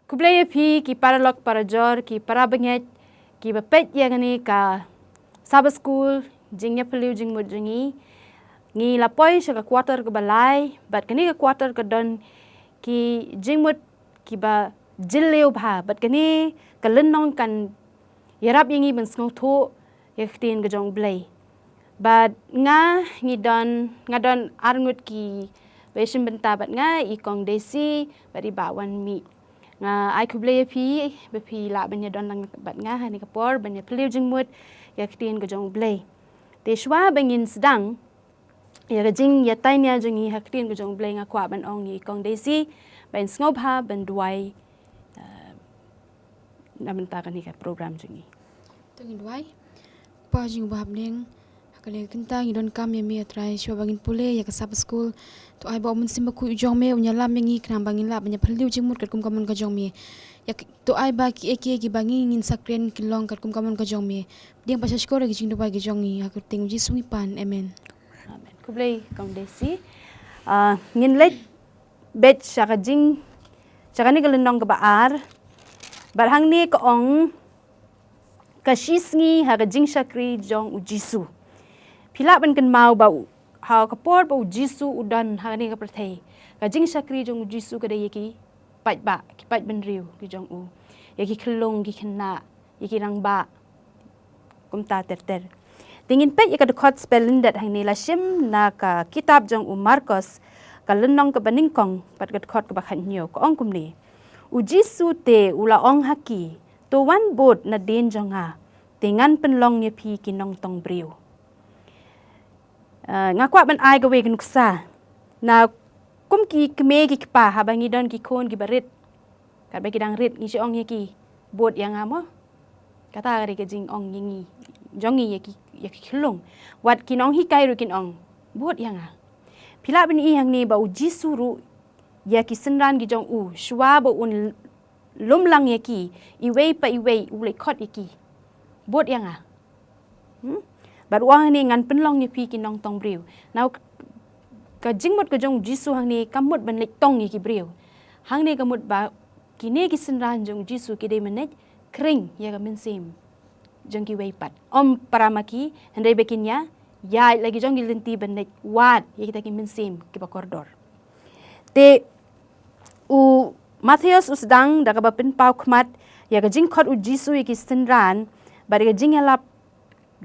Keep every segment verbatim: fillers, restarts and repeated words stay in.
Khublei ïa phi ki paralok parajor, ki parabangeit, ki ba peit ïa kane ka Sabbath School, jingïaphylliew jingmut jong ngi. Ngi la poi sha ka quarter kaba lai, bad kane ka quarter ka don ki jingmut kiba jylliew bha, bad kane ka lynnong kan ïarap ïa ngi ban sngewthuh ïa ka ktien ka jong U Blei. Bad nga ngi don, nga don arngut ki ba ïashim bynta bad nga, i Kong Daisy bad i Bah Wanmih. Nga ai khublei ïa phi ba phi lah ban ïadon lang bad nga ha kane ka por ban ïaphylliew jingmut ïa ka ktien ka jong U Blei. Te shuwa ba ngin sdang ïa ka jingïatai nia jong ngi ha ka ktien ka jong U Blei, nga kwah ban ong ïa i Kong Daisy ba in sngewbha ban duwai, eh, na bynta kane ka program jong ngi. To ngin duwai. Kpa jong ngi uba ha bneng, ha kane ka kynta ngi donkam ïa me, A Trai, shuwa ba ngin pule ïa ka Sabbath School. To ai ba U Mynsiem Bakhuid u jong me un ïalam ïa ngi khnang ba ngin lah ban ïaphylliew jingmut katkum ka mon ka jong me. Ïa ki, to ai ba kiei kiei kiba ngi ngin sa kren kin long katkum ka mon ka jong me. Pdiang bad shahshkor ïa ki jingduwai ki jong ngi, ha ka kyrteng U Jisu ngi pan. Amen. Amen. Khublei Kong Daisy. Ah, ngin leit beit sha ka jing, sha kane ka lynnong kaba ar. Bad hangne ka ong, ka shisngi ha ka jingshakri jong U Jisu. Phi lah ban kynmaw ba u, ha ka por ba U Jisu u don ha kane ka pyrthei, ka jingshakri jong U Jisu ka dei ïa ki paidbah, ki paidbynriew ki jong u, ïa ki khyllung ki khynnah, ïa ki rangbah, kumta ter ter. Te ngin peit ïa ka dkhot spellyndet hangne, la shim na ka kitab jong u Markos, ka lynnong kaba nyngkong bad ka dkhot kaba khathynñiew, ka ong kumne: U Jisu te u la ong ha ki, to wan bud nadien jong nga, te ngan pynlong ïa phi ki nongtong briew. Eh, nga kwah ban ai kawei ka nuksa. Na kum ki kmie ki kpa, haba ngi don ki khun kiba rit, katba ki dang rit ngi shu ong ïa ki, bud ïa nga mo. Kata ka dei ka jingong ïa ngi, jong ngi ïa ki, ïa ki khyllung. Wat ki nonghikai ruh kin ong, bud ïa nga. Phi lah ban i hangne ba U Jisu ruh ïa ki synran ki jong u, shuwa ba un lum lang ïa ki, iwei pa iwei u leit khot ïa ki, bud ïa nga. Hmm? Bad u ong hangne, ngan pynlong ïa phi ki nongtong briew. Now, ka jingmut ka jong U Jisu hangne kam mut ban leit tong ïa ki briew. Hangne ka mut ba kine ki synran jong U Jisu ki dei ban leit khring ïa ka mynsiem jong kiwei pat. Ym para ma ki, hynrei ba kin ïa ïaid la ki jong ki lynti ban leit wad ïa kita ki mynsiem kiba kordor. Te u Mathaios u sdang da kaba pynpaw khmat ïa ka jingkhot U Jisu ïa ki synran bad ïa ka jingïalap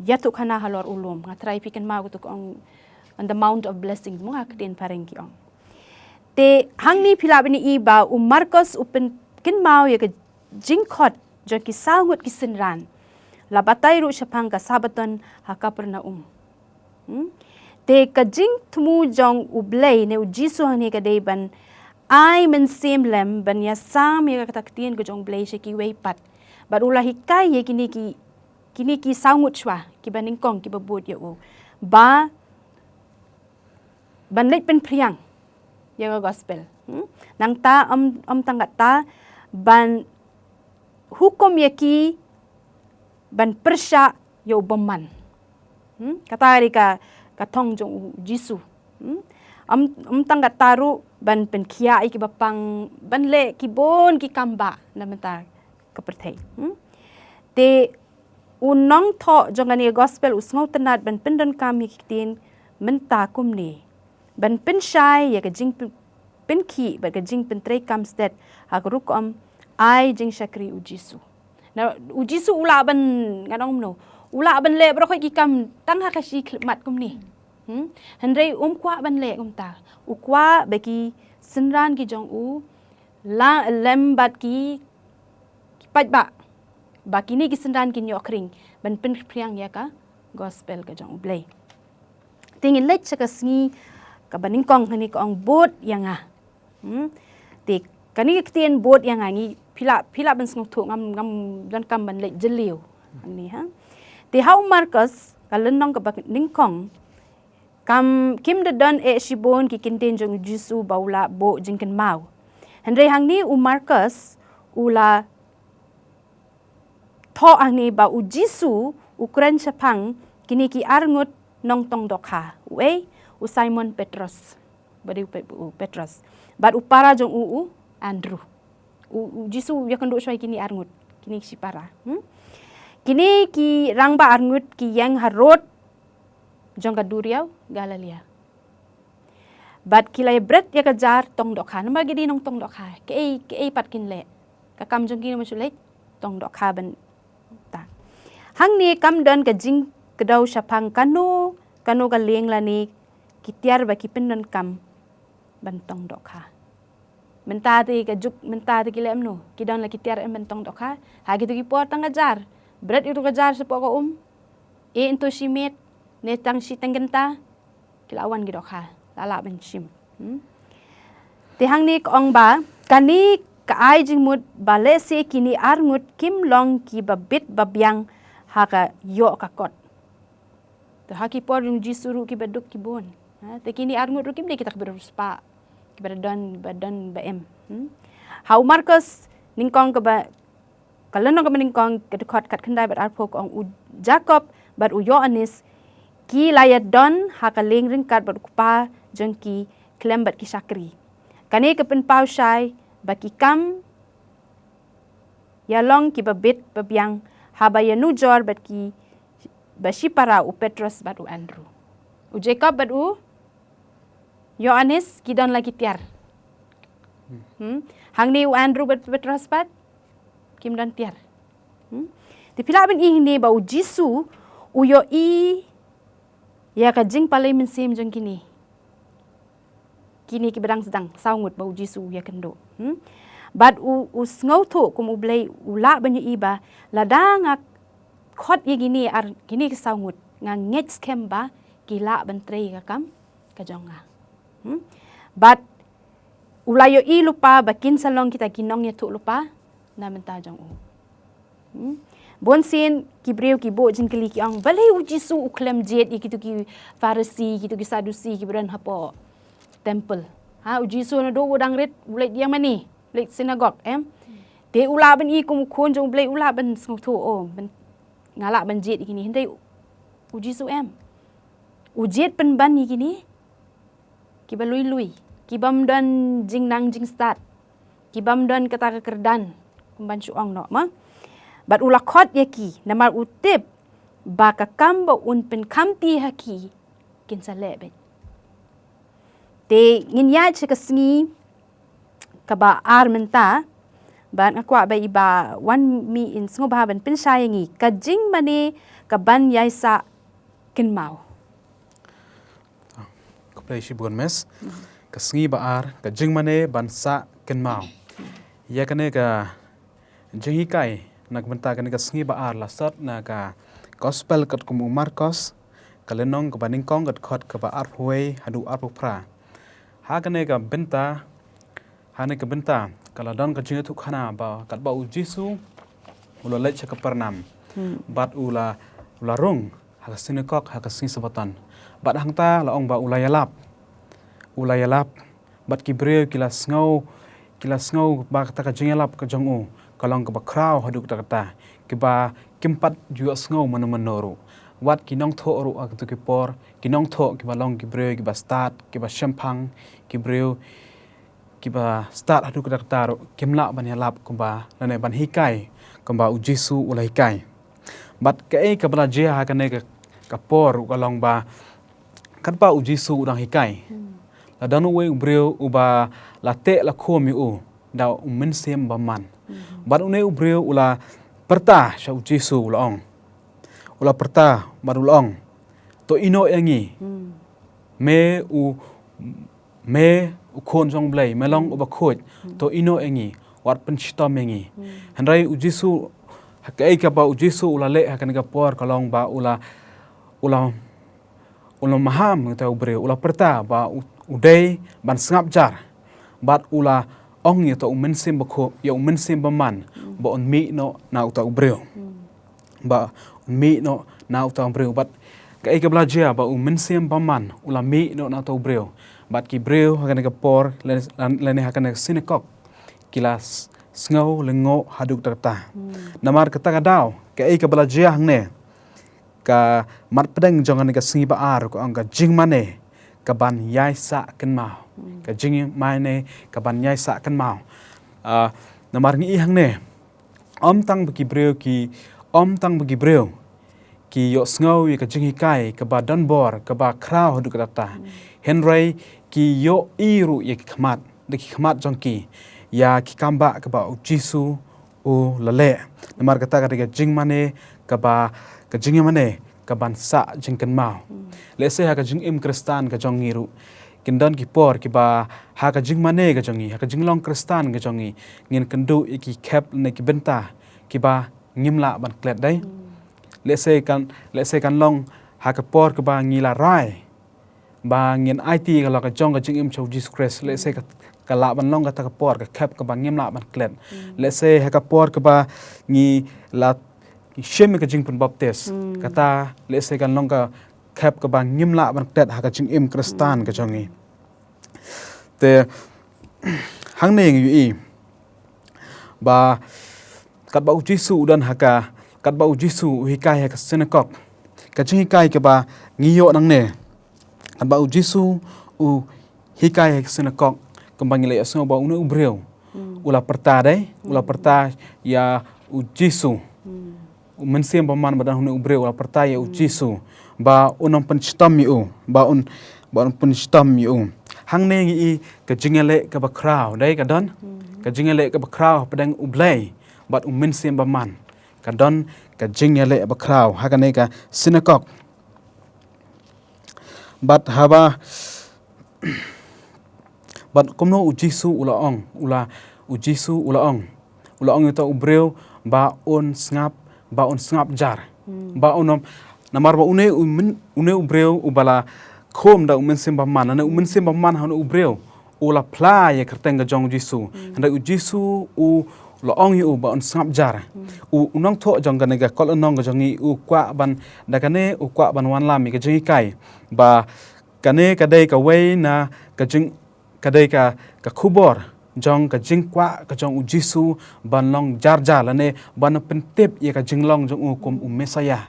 ïathuhkhana halor u lum. Nga tharai phi kynmaw kato ka ong on the Mount of Blessing, mo, ha ka ktien phareng ki ong. Te hangne phi lah ban i ba u Markos u pynkynmaw ïa ka jingkhot jong ki saw ngut ki synran, la batai ruh shaphang ka Sabbaton ha Kapernaum. Hmm? Te ka jingthmu jong U Blei ne U Jisu hangne ka dei ban ai mynsiem lem ban ïasam ïa kata ka ktien ka jong U Blei sha kiwei pat. Bad u la hikai ïa kine ki, kine ki saw ngut shuwa kiba nyngkong kiba bud ïa u, ba ban leit pynphriang ïa ka gospel. Hmm? Nangta ym, ym tang katta, ban hukum ïa ki ban pyrshah ïa u bymman. Hmm? Kata ka dei ka, ka thong jong U Jisu. Hmm? Ym, ym tang katta ruh, ban pynkhiah ïa kiba pang, ban leh ki bun ki kam bah na bynta ka pyrthei. Hmm? Te u nongthoh jong kane ka gospel u sngewtynnad ban pyndonkam ïa ki ktien mynta kumne, ban pynshai ïa ka jingpyn-, pynkhih bad ka jingpyntreikam stet ha ka rukom ai jingshakri U Jisu. Na, U Jisu u lah ban, ngan ong kumno, u lah ban leh baroh ki kam tang ha ka shi khyllipmat kumne. Hmm? Hynrei um kwah ban leh kumta. U kwah ba ki synran ki jong u, la lem bad ki, ki paidbah, ba kine ki synran kin ïoh khring ban pynphriang ïa ka gospel ka jong U Blei. Te ngin leit sha ka sngi kaba nyngkong, hangne ka ong bud ïa nga. Hmm? Te kane ka ktien bud ïa nga ngi, phi lah, phi lah ban sngewthuh, ngam, ngam donkam ban leit jylliew hangne, ha. Te ha u Markos ka lynnong kaba nyngkong, kam, kim da don eh shibun ki kyntien jong U Jisu ba u la buh jingkynmaw. Hynrei hangne u Markos u la thoh hangne ba U Jisu u kren shaphang kine ki arngut nongtong dohkha. Uei? U Simon Petros. Ba dei u Pe-, u Petros. Bad u para jong u, u Andrew. U, u Jisu u ïakynduh shuwa ïa kine arngut, kine ki shipara. Hmm? Kine ki rangbah arngut ki ïeng harud jong ka duriaw Galilaia. Bad ki la ïabret ïa ka jar tong dohkha, namar ki dei nongtong dohkha. Kaei, kaei pat kin leh? Ka kam jong ki namar shu leit tong dohkha ban ta. Hangne kam don ka jingkdew shaphang kano kano ka lieng lane ki tiar ba ki pyndonkam ban tong dohkha. Mynta te ka juk, mynta te ki leh kumno? Ki don la ki tiar em ban tong dohkha? Ha kito ki por tang ka jar. Bret ïa uto ka jar shapoh ka um. Ïeh ïa uto shi miet ne tang shi teng kynta, ki la wan ki dohkha, la lah ban shim. Hmm? Te hangne ka ong ba kane ka ai jingmut ba lehse kine arngut kim long kiba bit ba biang ha ka ïoh ka kot. Te ha ki por jong u Jisu ruh kiba duk ki bun. Ha, te kine arngut ruh kim dei kita kiba riewspah, kiba don, ba don ba em. Hmm? Ha u Markos nyngkong kaba, ka lynnong kaba nyngkong, ka dkhot khatkhyndai bad arphew, ka ong, u Jakob bad u Ïoannis ki la ïadon ha ka lieng ryngkat bad u kpa jong ki khlem bad ki shakri. Kane ka pynpaw shai ba ki kam ïalong kiba bit ba biang haba ïanujor bad ki, ba shipara, u Petros bad u Andrew. U Jakob bad u Ïoannis ki don la ki tiar. Hmm? Hangne u Andrew bad Petros pat kim don tiar. Hmm? Te phi lah ban i hangne ba u Jisu u ïohi ïa ka jingpalei mynsiem jong kine. Kine kiba dang sdang, saw ngut ba u Jisu u ïakynduh. Hmm? Bad u, u sngewthuh kum u Blei, u lah ban ïohi ba lada nga khot ïa kine ar, kine ki saw ngut, nga ngeit skhem ba ki lah ban trei ka kam ka jong nga. Hmm? Bad u la ïohi lypa ba kin sa long kita ki nongïathuhlypa na bynta jong u. Hmm? Bunsien ki briew ki buh jingkylli, ki ong, balei u Jisu u khlem jied ïa kito ki Pharisi, kito ki Saddusi kiba don hapoh temple. Ha, u Jisu naduh u dang rit u leit ïing mane, leit synagogue, em? Te u lah ban i kum u khun jong u Blei, u lah ban sngewthuh, oh, ban, nga lah ban jied ïa kine. Hynrei u Jisu em, u jied pynban ïa kine kiba lui lui, kibym don jingnang jingstad, kibym don kata ka kyrdan, kum ban shu ong noh, ma. Bad u la khot ïa ki namar u tip ba ka kam ba un pynkhamti ha ki kin sa leh beit. Te ngin ïaid sha ka sngi kaba ar mynta, bad nga kwah ba i Bah Wanmih in sngewbha ban pynshai ïa ngi ka jingmane kaban ïai sah kynmaw. Khublei shibun, Miss. Ka sngi ba ar, ka jingmane ban sah kynmaw. Ïa kane ka jinghikai na ka bynta kane ka sngi ba ar la sot na ka Gospel katkum u Markos, ka lynnong kaba nyngkong, ka dkhot kaba arphew wei haduh arphew phra. Ha kane ka bynta, ha kane ka bynta ka la don ka jingïathuhkhana ba katba u Jisu u la leit sha Kapernaum. Hmm. Bad u la, u la rung ha ka sinagog ha ka sngi Sabbaton. Bad hangta la ong ba u la ïalap. U la ïalap. Bad ki briew ki la sngew, ki la sngew ba kata ka jingïalap ka jong u ka long kaba khraw haduh katta katta, kiba kim pat ju ïohsngew mano mano ruh. Wat ki nongthoh ruh ha kito ki por, ki nongthoh kiba long ki briew kiba stad, kiba shemphang, ki briew kiba stad haduh katta katta ruh kim lah ban ïalap kumba, lane ban hikai kumba u Jisu u la hikai. Bad kaei kaba la jia ha kane ka, ka por ruh ka long ba katba u Jisu u dang hikai, hmm, la don uwei u briew uba la teh la khum ïa u da u mynsiem bymman. Hmm. Bad une u briew u la pyrta sha u Jisu, u la ong, u la pyrta bad u la ong, to ïehnoh ïa ngi. Hmm. Me u, me u Khun jong u Blei, me long, hmm, uba khuid. Hmm. To ïehnoh ïa ngi, wat pynshitom ïa ngi. Hmm. Hynrei u Jisu, ha kaei kaba u Jisu u la leh ha kane ka por ka long ba u la, u la, u la maham ïa uta u briew, u la pyrta ba u, u dei ban sngap jar. Bad u la ong ïa uta u mynsiem bakhuid, ïa u mynsiem bymman, hmm, ba un mih noh na uta u briew. Hmm. Ba un mih noh na uta u briew. Bad kaei kaba la jia ba u mynsiem bymman u la mih noh na uta u briew. Bad ki briew ha kane ka por, lane, lane ha kane ka sinagog, ki la s-, sngew lyngngoh haduh katta katta. Hmm. Namar kata ka daw, kaei kaba la jia hangne ka mat pdeng jong kane ka sngi ba ar, ka ong ka jingmane kaban ïai sah kynmaw. Hmm. Ka jingmane kaban ïai sah kynmaw. Ah, Namar ngi i hangne, ym tang ba ki briew ki, ym tang ba ki briew ki ïohsngew ïa ka jinghikai kaba donbor, kaba khraw haduh katta. Hynrei ki ïohi ruh ïa ki khmat, da ki khmat jong ki, ïa ki kambah kaba U Jisu u la leh. Namar kata ka dei ka jingmane kaba, ka jingmane kaban sah jingkynmaw. Lehse ha ka jingim Khristan ka jong ngi ruh, kin don ki por kiba ha ka jingmane ka jong ngi, ha ka jinglong Khristan ka jong ngi, ngin kynduh ïa ki khep ne ki bynta kiba ngim lah ban klet dei. Lehse kan, lehse kan long ha ka por kaba ngi la rai ba ngin aiti ka la ka jong ka jingim sha U Jisu Khrist. Lehse ka, ka lah ban long kata ka por, ka khep kaba ngim lah ban klet. Lehse ha ka por kaba ngi la shim ïa ka jingpynbaptis, kata lehse kan long ka khep kaba ngim lah ban klet ha ka jingim Khristan ka jong ngi. Te hangne ngi ïohi ba katba U Jisu u don ha ka, katba U Jisu u hikai ha ka synagog, ka jinghikai kaba ngi ïoh nangne, katba U Jisu u hikai ha ka synagog, kumba ngi la ïohsngew ba une u briew u la pyrta dei, u la pyrta ïa U Jisu. U Mynsiem Bymman ba don ha une u briew u la pyrta ïa U Jisu ba un ym pynshitom ïa u, ba un, ba un pynshitom ïa u. Hangne ngi i ka jingïaleh kaba khraw dei ka don, ka jingïaleh kaba khraw hapdeng U Blei bad U Mynsiem Bymman. Ka don ka jingïaleh ba khraw ha kane ka synagog. Bad haba, bad kumno U Jisu u la ong, u la, U Jisu u la ong, u la ong ïa uta u briew ba un sngap, ba un sngap jar. Ba un ym, namar ba une u myn-, une u briew uba la khum da U Mynsiem Bymman, ne U Mynsiem Bymman ha une u briew u la phla ïa ka kyrteng ka jong U Jisu. Hynrei U Jisu u la ong ïa u ba un sngap jar. U, u nongthoh jong kane ka kot lynnong ka jong ngi u kwah ban, da kane u kwah ban wanlam ïa ka jinghikai ba kane ka dei kawei na ka jing, ka dei ka, ka khubor jong ka jingkwah ka jong U Jisu ban long jar jar lane ban pyntip ïa ka jinglong jong u kum u Messaïah.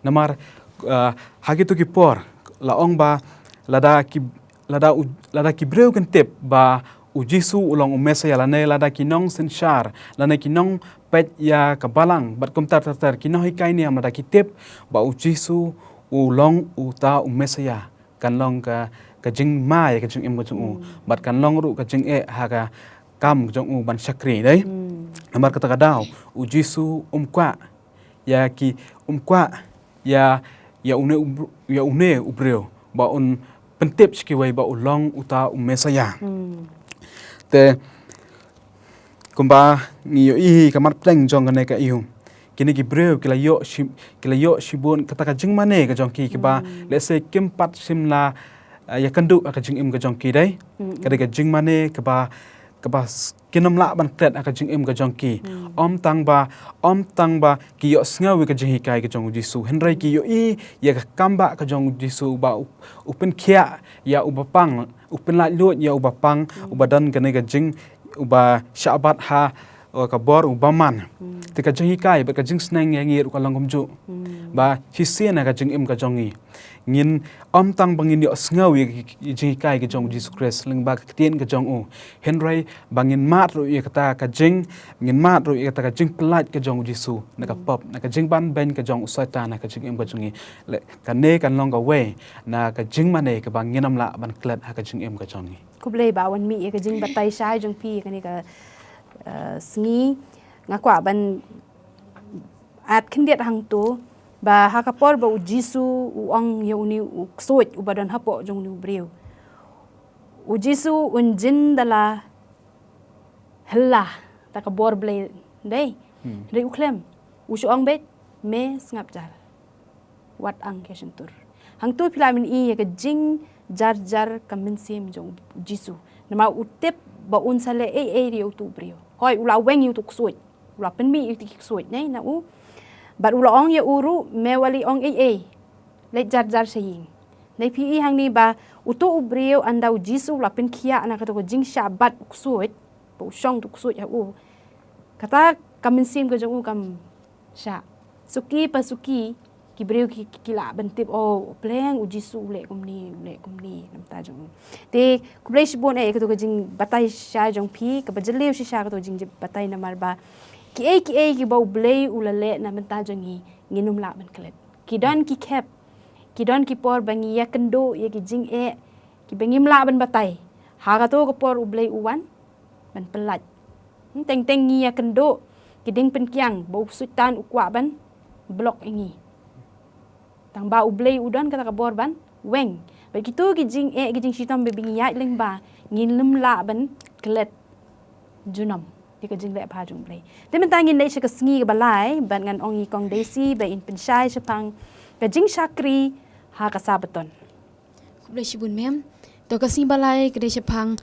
Namar, ah, ha kito ki por la ong ba lada ki, lada u, lada ki briew kin tip ba U Jisu u long u Messaïah lane lada ki nongsynshar lane ki nongpeit ïa ka balang bad kumta ter ter, ki nonghikai niam, lada ki tip ba U Jisu u long uta u Messaïah, kan long ka, ka jingma ïa ka jingim ka jong u. Bad kan long ruh ka jingeh ha ka kam ka jong u ban shakri dei. Namar kata ka daw U Jisu um kwah ïa ki, um kwah ïa, ïa une u br-, ïa une u briew ba un pyntip sha kiwei ba u long uta u Messaïah. Te kumba ngi ïohi ka mat pdeng jong kane ka ïew, kine ki briew ki la ïoh shi-, ki la ïoh shibun kata ka jingmane ka jong ki kiba lehse kim pat shym la, ah, ïakynduh ha ka jingim ka jong ki dei. Ka dei ka jingmane kaba, kaba s-, kin ym lah ban klet ha ka jingim ka jong ki. Ym tang ba, ym tang ba ki ïohsngew ïa ka jinghikai ka jong U Jisu, hynrei ki ïohi ïa ka kambah ka jong U Jisu ba u, u pynkhiah ïa uba pang, u pynlaitluid ïa uba pang, uba don kane ka jing, uba shah bat ha, uh, ka bor u bymman. Te ka jinghikai bad ka jingsneng ïa ngi ruh ka long kumjuh. Ba shisien ha ka jingim ka jong ngi, ngin, ym tang ba ngin ïohsngew ïa ki, ki jinghikai ka jong U Jisu Khrist lyngba ka ktien ka jong u, hynrei ba ngin mad ruh ïa kata ka jing, ngin mad ruh ïa kata ka jingpyllait ka jong U Jisu na ka pop, na ka jingbanbeiñ ka jong u Soitan ha ka jingim ka jong ngi. Leh kane kan long kawei na ka jingmane kaba ngin ym lah ban klet ha ka jingim ka jong ngi. Khublei Bah wan mih ïa ka jingbatai shai jong phi ïa kane ka, eh, sngi. Nga kwah ban add khyndiat hangto ba ha ka por ba U Jisu u ong ïa une u ksuid uba don hapoh jong une u briew, U Jisu un jin da la hylla da ka bor Blei dei. Hynrei u khlem, u shu ong beit, me sngap jar, wat ang ka shyntur. Hangto phi lah ban i ïa ka jingjar jar ka mynsiem jong U Jisu. Namar u tip ba un sa leh ei ei ïa uto u briew. Hooid u la weng ïa uto u ksuid, u la pynmih ïa uto u ksuid ne na u. Bad u la ong ïa u ruh, me wat leit ong ei ei, leit jar jar sha ïing. Hynrei phi i hangne ba uto u briew ynda U Jisu u la pynkhiah na kato ka jingshah bat u ksuid, ba u shong uto u ksuid ha u, kata ka mynsiem ka jong u kam shah. Suki pa suki, ki briew ki, ki lah ban tip, oh, u pleng u Jisu u leh kumne, u leh kumne namar jong u. Te khublei shibun eh kato ka jingbatai shisha jong phi, kaba jylliew shisha kato ka jingbatai namar ba kiei kiei kiba u Blei u la leh na bynta jong ngi, ngin ym lah ban klet. Ki don ki khep, ki don ki por ba ngi ïakynduh ïa ki jingeh kiba ngim lah ban batai. Ha kato ka por u Blei u wan ban pyllait. Hmm, teng teng ngi ïakynduh ki dieng pyngkiang ba u Soitan u kwah ban block ïa ngi. Tang ba u Blei u don kata ka bor ban weng. Bad kito ki jingeh ki jingshitom ba ngi ïaid lyngba, ngin ym lah ban klet junom ïa ka jingleh bha jong u Blei. Te mynta ngin leit sha ka sngi kaba lai, bad ngan ong ïa i Kong Daisy ba in pynshai shaphang ka jingshakri ha ka Sabaton. Khublei shibun mem. To ka sngi ba lai ka dei shaphang,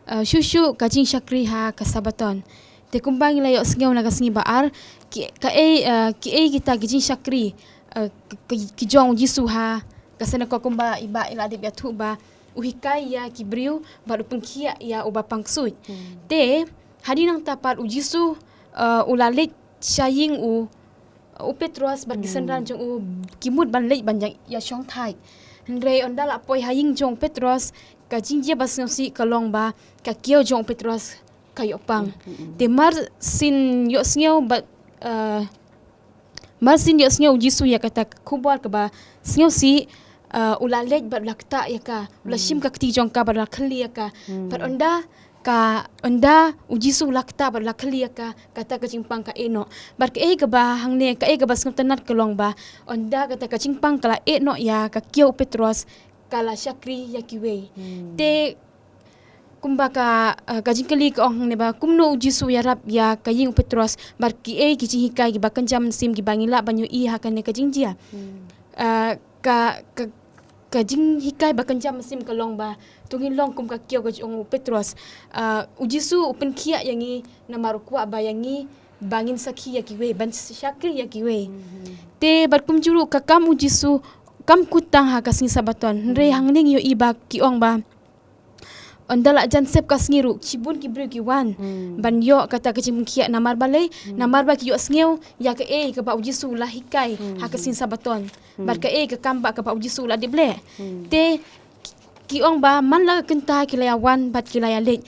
eh, shuh shuh ka jingshakri ha ka Sabaton. Te kumba ngi la ïohsngew na ka sngi ba ar, ki, kaei, eh, kiei kita ki jingshakri, eh, ki, ki, ki jong u Jisu ha ka synagog, kumba i Bah i la dep ïathuh ba u hikai ïa ki briew bad u pynkhiah ïa uba pang ksuid. Hmm. Te hadien nangta pat u Jisu, eh, u la leit sha ïing u, u Petros bad ki Hmm. synran jong u, ki mut ban leit ban ïa, ïashongthait. Hynrei ynda la poi ha ïing jong u Petros, ka jingjia ba sngewsih ka long ba ka kiew jong u Petros ka ïoh pang. Hmm, hmm, hmm. Te mar syn ïohsngew bad, eh, mar syn ïohsngew u Jisu ïa kata ka khubor kaba sngewsih, eh, u la leit bad u la ktah ïa ka, u la Hmm. shim ka kti jong ka bad u la khyllie ïa ka. Hmm. Bad ynda ka, ynda u Jisu u la ktah bad u la khyllie ïa ka, kata ka jingpang ka eh noh. Bad kaei kaba hangne, kaei kaba sngewtynnat ka long ba ynda kata ka jingpang ka la eh noh ïa ka kiew u Petros, ka la shakri ïa kiwei. Hmm. Te kumba ka, eh, ka jingkylli ka ong hangne ba kumno u Jisu u ïarap ïa ka ïing u Petros bad kiei ki jinghikai kiba kynja mynsiem kiba ngi lah ban ïohi ha kane ka jingjia. Hmm. Eh, ka, ka, ka jinghikai ba kynja mynsiem ka long ba to ngin long kum ka kiew ka jong u Petros. Eh, u Jisu u pynkhiah ïa ngi namar u kwah ba ïa ngi ba ngin sakhi ïa kiwei, ban shakri ïa kiwei. Mhm. Te bad kumjuh ruh ka kam u Jisu kam kut tang ha ka sngi Sabaton. Hynrei Hmm. hangne ngi ïohi ba ki ong ba ynda la jan sep ka sngi ruh, shibun ki briew ki wan Hmm. ban ïoh kata ka jingpynkhiah namar balei, Hmm. namar ba ki ïohsngew ïa kaei kaba u Jisu u la hikai Hmm. ha ka sngi Sabaton. Hmm. Bad kaei ka kam ba kaba u Jisu u la dep leh. Hmm. Te ki, ki ong ba man la ka kynta ki la ïawan bad ki la ïaleit.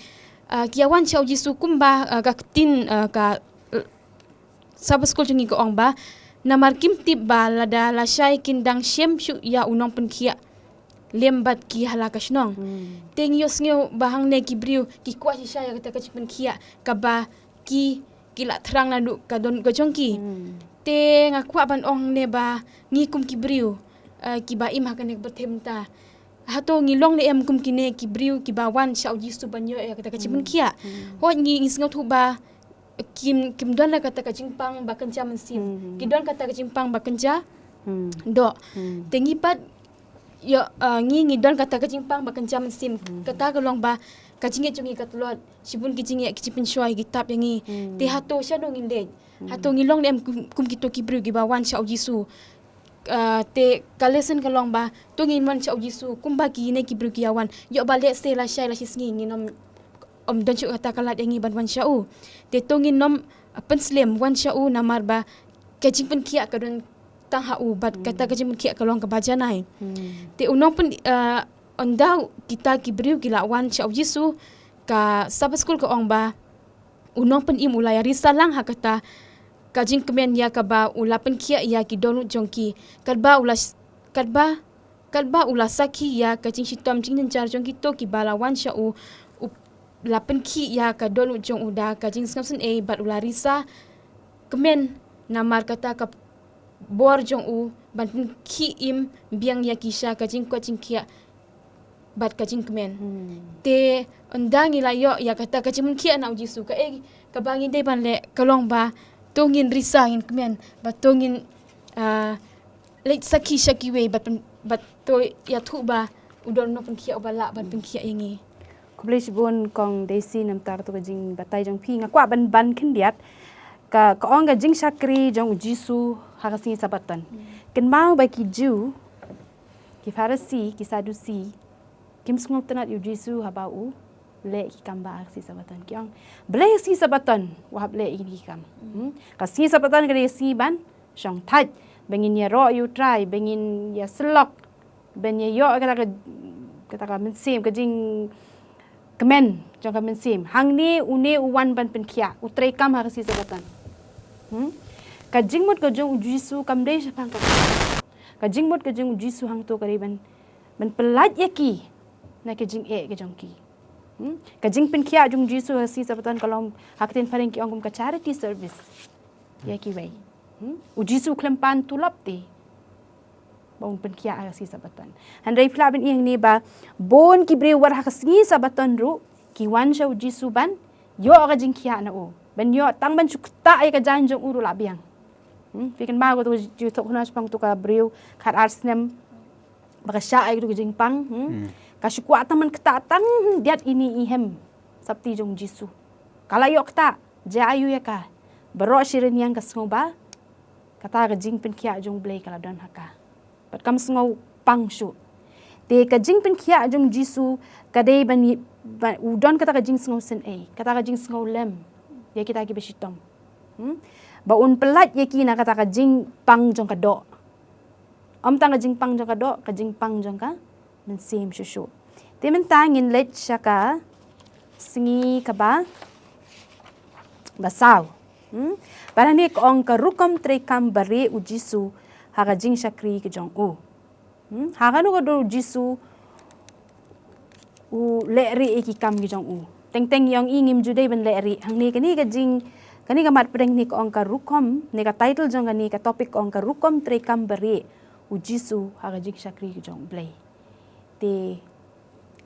Ah, ki ïawan sha u Jisu kumba, ah, ka ktien, ah, ka, eh, Sabbath School jong ngi ka ong ba namar kim tip ba lada lashai kin dang shem shuh ïa u nongpynkhiah lem bad ki ha la ka shnong. Hmm. Te ngi ïohsngew ba hangne ki briew ki kwah shisha ïa kata ka jingpynkhiah kaba ki, ki la thrang naduh ka don ka jong ki. Hmm. Te nga kwah ban ong hangne ba ngi kum ki briew, eh, kiba im ha kane ka pyrthei mynta, hato ngi long ne em kum kine ki briew kiba wan sha u Jisu ban ïoh ïa kata ka Hmm. jingpynkhiah? Hmm. Hooid, ngi, ngi sngewthuh ba kim, kim don la kata ka jingpang ba kynja mynsiem. Hmm. Ki don kata ka jingpang ba kynja Hmm. doh. Hmm. Te ngi pat, ïoh, ah, ngi, ngi don kata ka jingpang ba kynja mynsiem. Hmm. Kata ka long ba ka jingngeit jong ngi ka tlot, shibun ki jingngeit ki jingpynshoi ki tap ïa ngi. Hmm. Te hato shano ngin leit? Hmm. Hato ngi long ne em kum, kum kito ki briew kiba wan sha u Jisu? Ah, te ka lesson ka long ba to ngin wan sha u Jisu kumba kine ki briew ki ïawan. Ïoh ba lehse lashai lashisngi ngin ym, ym don shuh kata ka lad ïa ngi ban wan sha u. Te to ngin ym, ah, pynslem wan sha u namar ba ka jingpynkhiah ka don tang ha u bad Hmm. kata ka jingpynkhiah ka long kaba janai. Hmm. Te u nongpyn, ah, ynda kita ki briew ki la wan sha u Jisu, ka Sabbath School ka ong ba u nongpynim u la ïarisa lang ha kata ka jingkmen ïa kaba u la pynkhiah ïa ki dohnud jong ki. Katba u la s-, katba, katba u la sakhi ïa ka jingshitom jingjynjar jong kito kiba la wan sha u, u la pynkhih ïa ka dohnud jong u da ka jingsngewsynei bad u la risa kmen namar kata ka bor jong u ban pynkhih im biang ïa ki sha ka jingkoit jingkhiah bad ka jingkmen. Hmm. Te ynda ngi la ïoh ïa kata ka jingpynkhiah na u Jisu, kaei kaba ngi dei ban leh ka long ba to ngin risa, ngin kmen, ba to ngin, ah, leit sakhi sha kiwei bad pyn-, bad to ïathuh ba u don u nongpynkhiah uba lah ban Hmm. pynkhiah ïa ngi. Khublei shibun Kong Daisy namar to ka jingbatai jong phi. Nga kwah ban ban khyndiat ka, ka ong ka jingshakri jong u Jisu ha ka sngi Sabaton. Hmm. Kynmaw ba ki Jiw, ki Pharisi, ki Sadusi, kim sngewtynnat ïa u Jisu haba u leh ki kam ba ar ka sngi Sabaton. Ki ong, balei ka sngi Sabaton u hap leh ïa kine ki kam? Hmm? Ka sngi Sabaton ka dei ka sngi ban shongthait. ba ngin ïaroh ïa U Trai, ba ngin ïasyllok, ban ïa ïoh kata ka, kata ka mynsiem, ka jingkmen jong ka mynsiem. Hangne une u wan ban pynkhiah, u treikam ha ka sngi Sabaton. Hmm? Ka jingmut ka jong U Jisu kam dei shaphang ka. Ka jingmut ka jong U Jisu hangto ka dei ban, ban pyllait ïa ki na ka jingeh ka jong ki. Hmm? Ka jingpynkhiah jong U Jisu ha ka sngi Sabaton ka long, ha ka ktien phareng ki ong kum ka charity service ïa kiwei. Hmm? U Jisu u khlem pan tulop te ba un pynkhiah ha ka sngi Sabaton. Hynrei phi lah ban ïohi hangne ba bun ki briew wat ha ka sngi Sabaton ruh ki wan sha U Jisu ban ïoh ka jingkhiah na u, ban ïoh tang ban shu ktah ïa ka jaiñ jong u ruh la biang. Hmm? Phi kynmaw kato ka jingïathuhkhana shaphang uto ka briew khatar snem ba ka shah ïa kato ka jingpang. Hmm? Hmm. Ka shu kwah tang ban ktah tang khyndiat ine i hem sopti jong U Jisu. Ka la ïoh ktah, jia aïu ïa ka? Baroh shi rynïeng ka sngew ba kata ka jingpynkhiah jong U Blei ka la don ha ka. Bad kam sngew pang shuh. Te ka jingpynkhiah jong U Jisu ka dei ban, ban, u don kata ka jingsngew sngewsih, kata ka jingsngew lem ïa kita kiba shitom. Hmm? Ba un pyllait ïa ki na kata ka jingpang jong ka doh. Ym tang ka jingpang jong ka doh, ka jingpang jong ka mynsiem shuh shuh. Te mynta ngin leit sha ka sngi kaba, ba saw. Hmm? Bad hangne ka ong ka rukom treikam barieh U Jisu ha ka jingshakri ka jong u. Hmm? Ha kano ka dur U Jisu u leh rieh ïa ki kam ki jong u? Teng teng ïa ngi ngim ju dei ban leh rieh. Hangne kane ka jing, kane ka mat pdeng ne ka ong ka rukom, ne ka title jong kane ka topic ka ong ka rukom treikam barieh U Jisu ha ka jingshakri ka jong U Blei. Te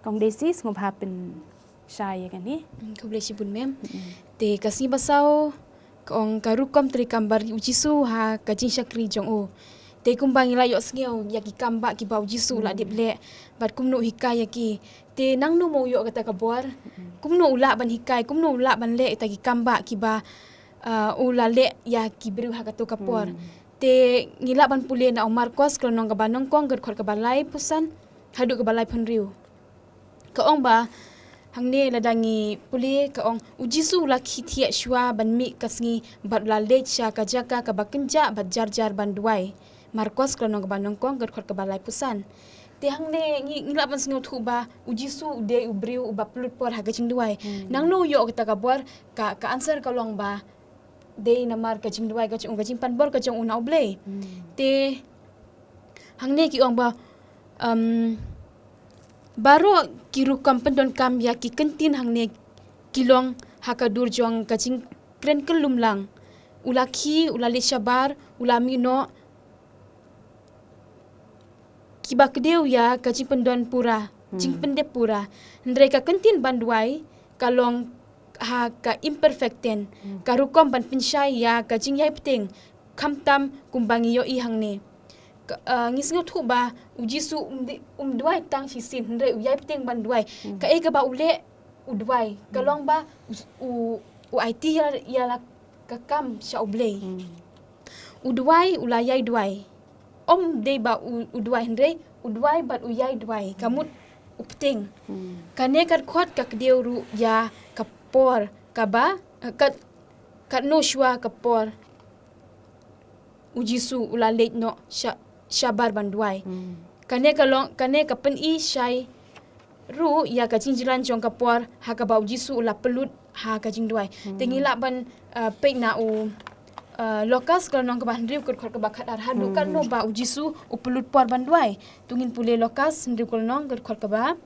Kong Daisy, sngewbha pynshai ïa kane. Hmm, khublei shibun mem. Mm-mm. Te ka sngi ba saw ka ong ka rukom treikam barieh U Jisu ha ka jingshakri jong u. Te kumba ngi la ïohsngew ïa ki kam ba kiba U Jisu u la dep leh, bad kumno u hikai ïa ki. Te nangno mo u ïoh kata ka bor? Kumno u lah ban hikai, kumno u lah ban leh ïa kita ki kam ba kiba, ah, u la leh ïa ki briew ha kato ka por? Hmm. Te ngi lah ban pule na u Markos ka lynnong kaba nyngkong, ka dkhot kaba laiphew san haduh kaba laiphew hynriew. Ka ong ba, hangne lada ngi pule ka ong, U Jisu u la khie thiah shuwa ban mih ka sngi bad u la leit sha ka jaka kaba kynjah bad jar jar ban duwai. Markos ka lynnong kaba nyngkong, ka dkhot kaba laiphew san. Te hangne ngi, ngi lah ban sngewthuh ba U Jisu u dei u briew uba pynlut por ha ka jingduwai. Hmm. Nangno u ïoh kata ka bor? Ka, ka answer ka long ba dei namar ka jingduwai ka jong u, ka jingpanbor ka jong u na U Blei. Hmm. Te hangne ki ong ba, um, baroh ki rukom pyndonkam ïa ki kyntien hangne ki long ha ka dur jong ka jingkren kyllum lang. U la khie, u la leit shabar, u la mih noh, kiba kdew ïa ka jingpyndon pura, hmm, jingpyndep pura. Hynrei ka kyntien ban duwai ka long ha ka imperfect tense, hmm, ka rukom ban pynshai ïa ka jingïai bteng, khamtam kumba ngi ïohi hangne. Ka, ah, ngi sngewthuh ba U Jisu um di, um duwai tang shisien, hynrei u ïai bteng ban duwai. Hmm. Kaei kaba u leh, u duwai. Ka, hmm, long ba u, u, u aiti ïa, ïa la ka kam sha U Blei. Hmm. U duwai, u la ïai duwai. Ym dei ba u, u duwai hynrei, u duwai bad u ïai duwai. Ka mut u bteng. Hmm. Kane ka dkhot ka kdew ruh ïa ka por kaba, eh, kat, katno shuwa ka por U Jisu u la leit noh sha, shabar ban duwai. Hmm. Kane ka long, kane ka pyni shai ruh ïa ka jingjlan jong ka por ha kaba U Jisu u la pynlut ha ka jingduwai. Hmm. Te ngi lah ban, uh, peit na u, uh, Lukas ka lynnong kaba hynriew ka dkhot kaba khatar haduh, hmm, katno ba U Jisu u pynlut por ban duwai. To ngin pule Lukas hynriew ka lynnong ka dkhot kaba,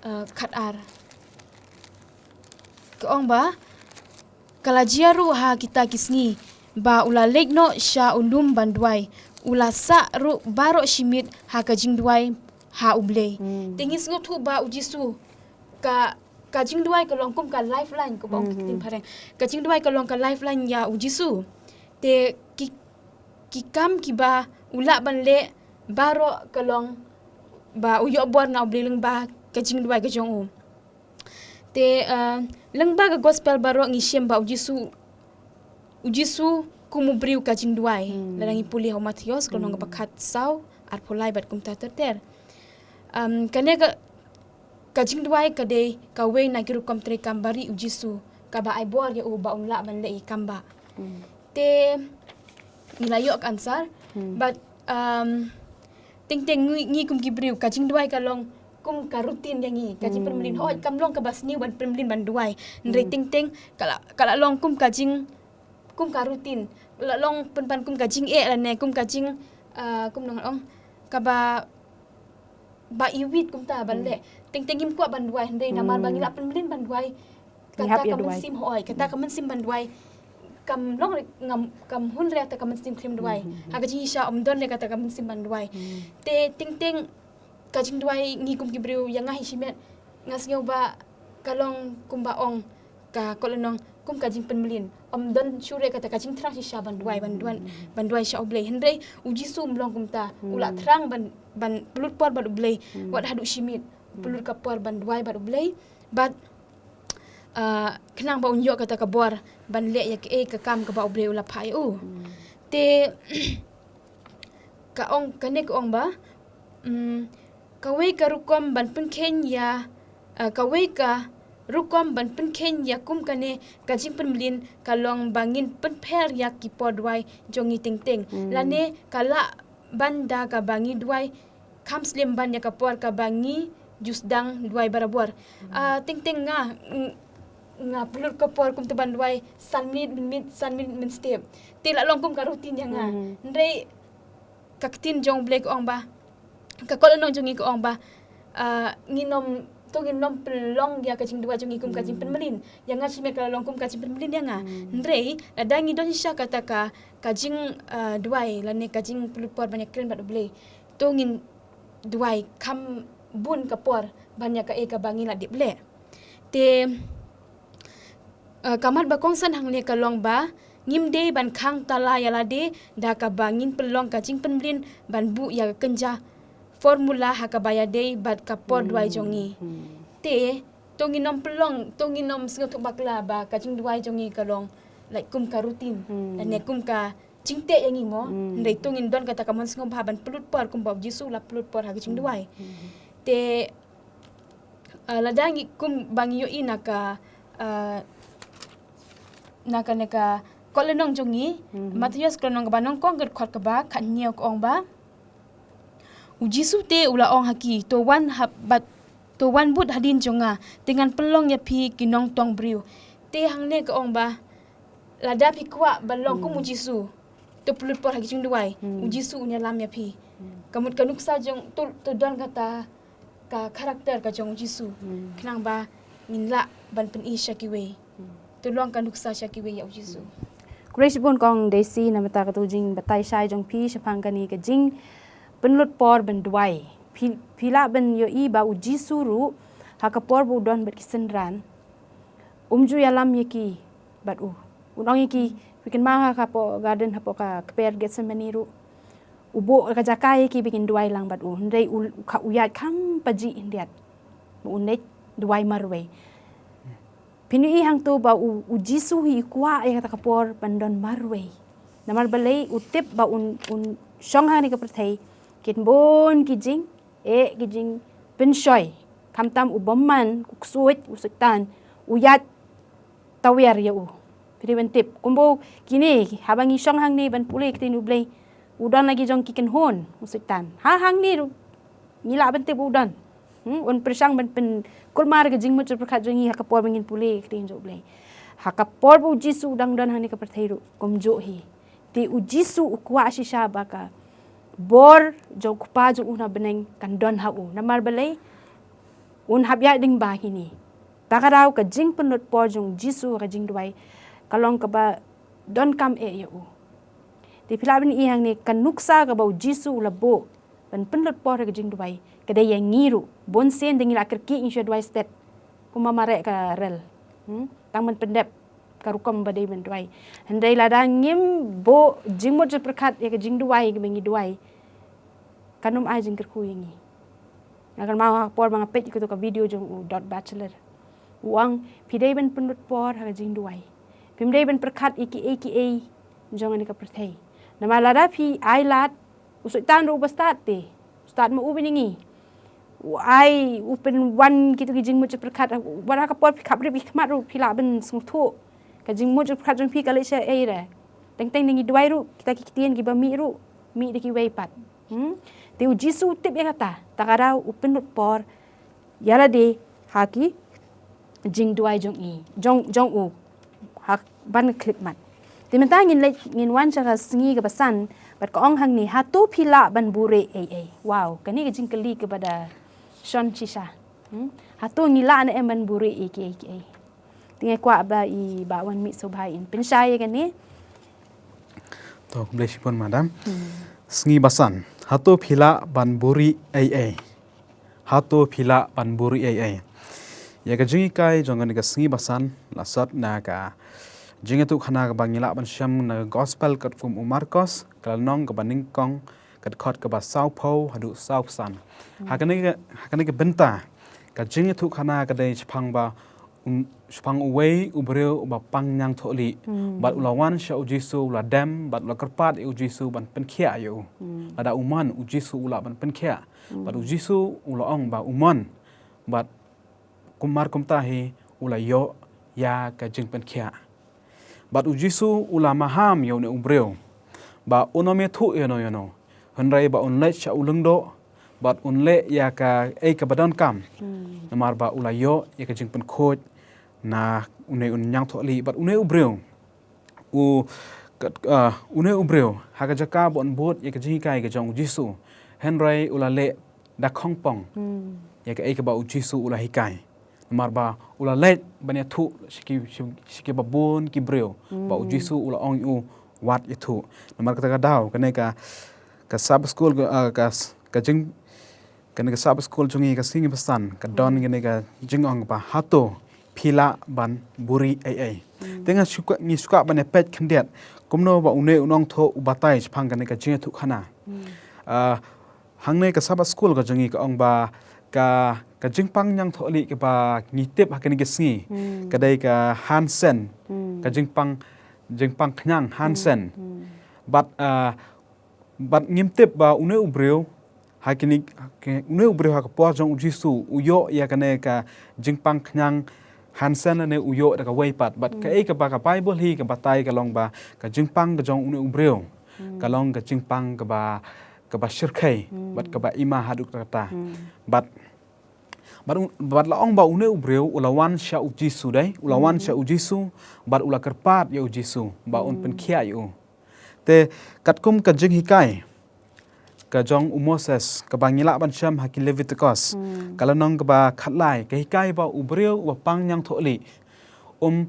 uh, khatar. Ka ong ba, ka la jia ruh ha kita ki sngi ba u la leit noh sha u lum ban duwai. U la sah ruh baroh shi miet ha ka jingduwai ha U Blei. Hmm. Te ngi sngewthuh ba U Jisu ka, ka jingduwai ka long kum ka lifeline, kumba ong ka, hmm, ktien phareng. Ka jingduwai ka long ka lifeline ïa U Jisu. Te ki, ki kam kiba u lah ban leh baroh ka long ba u ïoh bor na U Blei lyngba ka jingduwai ka jong u. Te, uh, lyngba ka gospel baroh ngi shem ba U Jisu, U Jisu kum u briew ka jingduwai. Hmm. Lada ngi pule ha u Mathaios ka lynnong, hmm, kaba khatsaw, arphew lai bad kumta ter ter. Um, kane ka, ka jingduwai ka dei kawei na ki rukom treikam barieh U Jisu kaba ai bor ïa u ba un lah ban leh ïa ki kam ba. Hmm. Te ngi la ïoh ka answer. But um, teng teng ngi, ngi kum ki briew ka jingduwai ka long kum ka routine ïa ngi, ka jingpynmlien. Hooid, kam long kaba sniew ban pynmlien ban duwai. Hynrei teng teng ka la, ka la long kum ka jing, kum ka routine. La long pynban kum ka jingeh lane kum ka jing, ah, kum nang ong, kaba, ba iwit kumta ban leh. Teng teng ngim kwah ban duwai hynrei namar ba ngi la pynmlien ban duwai. Kata ka mynsiem, hooid, kata ka mynsiem ban duwai kam long re, ngam, kam hun re kata ka mynsiem khlem duwai. Ha ka jingshisha ym don re kata ka mynsiem ban duwai. Te teng teng ka jingduwai ngi kum ki briew, ïa nga hi shimet, nga sngew ba ka long kumba ong ka kot lynnong kum ka jingpynmlien. Ym don shuh re kata ka jingthrang shisha ban duwai, ban duwai, ban duwai sha U Blei. Hynrei U Jisu um long kumta, u la thrang ban, ban pynlut por bad U Blei wat haduh shi miet. Pynlut ka por ban duwai bad U Blei. Bad ah, khnang ba un ïoh kata ka bor ban leh ïa kaei ka kam kaba U Blei u la phah ïa u. Te ka ong, kane ka ong ba, mm, kawei ka rukom ban pynkheiñ ïa, ah, kawei ka rukom ban pynkheiñ ïa kum kane ka jingpynmlien ka long ba ngin pynpher ïa ki por duwai jong ngi teng teng. Lane ka lah ban da kaba ngi duwai kham slem ban ïa ka por kaba ngi ju sdang duwai barabor. Ah, teng teng nga, ng-, nga pynlut ka por kumta ban duwai san minit mynmiet, san minit mynstep. Te la long kum ka routine ïa nga. Hynrei ka ktien jong U Blei ka ong ba, ka kot lynnong jong ngi ka ong ba, ah, ngin ym, to ngin ym pynlong ïa ka jingduwai jong ngi kum ka jingpynmlien. Ïa nga shimet ka la long kum ka jingpynmlien ïa nga. Hynrei lada ngi don shisha kata ka, ka jing, ah, duwai lane ka jingpynlut por ban ïakren bad U Blei, to ngin duwai kham bun ka por ban ïa kaei kaba ngi la dep leh. Te, eh, ka mat ba kongsan hangne ka long ba ngim dei ban khang tala ïa lade da kaba ngin pynlong ka jingpynmlien ban buh ïa ka kynja formula ha kaba ïadei bad ka por duwai jong ngi. Te to ngin ym pynlong, to ngin ym sngewthuh bakla ba ka jingduwai jong ngi ka long, like, kum ka routine. Lane kum ka jingteh ïa ngi mo. Hynrei to ngin don kata ka mon sngewbha ban pynlut por kumba U Jisu u la pynlut por ha ka jingduwai. Te, ah, lada ngi kumba ngi ïohi na ka, ah, na ka, na ka kot lynnong jong ngi, Mathaios ka lynnong kaba nyngkong ka dkhot kaba khathynñiew ka ong ba, U Jisu te u la ong ha ki, to wan ha bad, to wan bud hadien jong nga, te ngan pynlong ïa phi ki nongtong briew. Te hangne ka ong ba lada phi kwah ban long kum U Jisu, to pynlut por ha ki jingduwai. U Jisu un ïalam ïa phi. Ka mut ka nuksa jong, to, to don kata ka character ka jong U Jisu. Khnang ba ngin lah ban pyni sha kiwei. To long ka nuksa sha kiwei ïa U Jisu. Khublei shibun Kong Daisy namar kata ka jingbatai shai jong phi shaphang kane ka jingpynlut por ban duwai. Phi, phi lah ban ïohi ba U Jisu ruh ha ka por ba u don bad ki synran, um ju ïalam ïa ki bad u. Un ong ïa ki, phi kynmaw ha ka, hapoh garden, hapoh ka kper Gethsemane ruh, u buh ka jaka ïa ki ba kin duwai lang bad u. Hynrei u, u kha, u ïaid kham pajih hyndiat ba un leit duwai marwei. Phin ïohi hangto ba u, U Jisu hi u kwah ïa kata ka por ban don marwei. Namar balei? U tip ba un, un shong ha kane ka pyrthei kin bun ki jing, eh, ki jingpynshoi. Khamtam u bymman, u ksuid, u Soitan, u ïaid tawiar ïa u. Phi dei ban tip kumba kine, haba ngi shong hangne ban pule ktien U Blei, u don la ki jong ki kynhun, u Soitan. Ha hangne ruh ngi lah ban tip u don. Hmm, un pyrshang ban pynkulmar ka jingmut jingpyrkhat jong ngi ha ka por ba ngin pule ktien jong U Blei. Ha ka por ba U Jisu u dang don hangne ka pyrthei ruh kumjuh hi. Te U Jisu u kwah shisha ba ka bor jong U Kpa jong u na bneng kan don ha u. Namar balei? Un hap ïaid lyngba kine. Ta ka daw ka jingpynlut por jong U Jisu ha ka jingduwai ka long kaba donkam eh ïa u. Te phi lah ban ïohi hangne ka nuksa kaba U Jisu u la buh ban pynlut por ha ka jingduwai ka dei ïa ngi ruh. Bun sien da ngi la kyrkieh ngi shu duwai stet kumba mareh ka rel. Hmm? Tang ban pyndep ka rukom ba dei ban duwai. Hynrei lada ngim buh jingmut jingpyrkhat ïa ka jingduwai kaba ngi duwai, kan ym ai jingkyrkhu ïa ngi. Nga kynmaw ha ka por ba nga peit ïa kato ka video jong u Dot Bachelor, u ong phi dei ban pynlut por ha ka jingduwai. Phim dei ban pyrkhat ïa kiei kiei jong kane ka pyrthei. Namar lada phi ai lad, u Soitan ruh uba stad te, u stad ma u bad ngi. U ai, u pynwan kito ki jingmut jingpyrkhat, wat ha ka por phi khapbrip ki khmat ruh phi lah ban sngewthuh ka jingmut jingpyrkhat jong phi ka leit shaei re. Teng teng ngi duwai ruh, kita ki ktien kiba mih ruh, mih da kiwei pat. Hmm? Te u Jisu u tip ïa kata, ta ka daw u pynlut por, ïa lade, ha ki, jingduwai jong i, jong, jong u, ha, ban khyllipmat. Te mynta ngin leit, ngin wan sha ka sngi kaba san, bad ka ong hangne, hato phi lah ban buri ei ei. Wow, kane ka jingkylli kaba da shon shisha. Hmm? Hato ngi lah ne em ban buri ei ki ei ki ei. Te nga kwah ba i Bah Wanmih Soobha in pynshai ïa kane. To, khublei shibun madam. Hmm. Sngi basan. Hato phi lah ban buri ei ei. Hato phi lah ban buri ei ei. Ïa ka jinghikai jong kane ka sngi basan, la sot na ka jingïathuhkhana kaba ngi lah ban shem na ka gospel katkum u Markos, ka lynnong kaba nyngkong, ka dkhot kaba sawphew haduh sawphew san. Hmm. Ha kane ka, ha kane ka bynta, ka jingïathuhkhana ka dei shaphang ba, un, shaphang uwei u briew uba pang ñiangthohlieh. Hmm. Bad u la wan sha u Jisu, u la dem, bad u la kyrpad ïa u Jisu ban pynkhiah ïa u. Hmm. Lada u mon u Jisu u lah ban pynkhiah. Hmm. Bad u Jisu u la ong ba u mon. Bad kumar kumta hi u la ïoh ïa ka jingpynkhiah. Bad u Jisu u la maham ïa une u briew ba un ym ïathuh ïano ïano, hynrei ba un leit sha u lyngdoh bad un leh ïa kaei kaba donkam. Hmm. Namar ba u la ïoh ïa ka jingpynkhuid na une u ñiangthohlieh. Bad une u briew u, kat, ah, une u briew, ha ka jaka ba un bud ïa ka jinghikai ka jong u Jisu, hynrei u la leh da khongpong. Hmm. Ïa kaei kaba u Jisu u la hikai. Namar ba u la leit ban ïathuh sha ki, sha, sha kiba bun ki briew. Ba u, hmm, Jisu u la ong ïa u wat ïathuh. Namar kata ka daw, kane ka, ka Sabbath school, ka, ah, ka s-, ka jing, kane ka Sabbath school jong ngi ka sngi basan, ka don, hmm, kane ka jingong ba hato phi lah ban buri ei ei. Hmm. Te nga shu kwah, ngi shu kwah ban ïa peit khyndiat kumno ba une u nongthoh u batai shaphang kane ka jingïathuhkhana. Hmm. Ah, hangne ka Sabbath school ka jong ngi ka ong ba ka, ka jingpang ñiangthohlieh kaba ngi tip ha kane ka sngi, hmm, ka dei ka hand sen, hmm, ka jingpang, jingpang khñiang hand sen. Hmm. Hmm. Bad, ah, bad ngim tip ba une u briew, ha kine, ha ki, une u briew ha ka por jong u Jisu, u ïoh ïa kane ka jingpang khñiang hand sen lane u ïoh da kawei pat. Bad, hmm, kaei kaba ka Bible hi ka batai ka long ba ka jingpang ka jong une u briew, hmm, ka long ka jingpang kaba, kaba shyrkhei, hmm, bad kaba ima haduh katta. Hmm. Bad, bad u, bad la ong ba une u briew u la wan sha u Jisu dei, u la wan, hmm, sha u Jisu, bad u la kyrpad ïa u Jisu ba un, hmm, pynkhiah ïa u. Te katkum ka jinghikai ka jong u Moses, kaba ngi lah ban shem ha ki Leviticus, hmm, ka lynnong kaba khatlai, ka hikai ba u briew uba pang ñiangthohlieh um,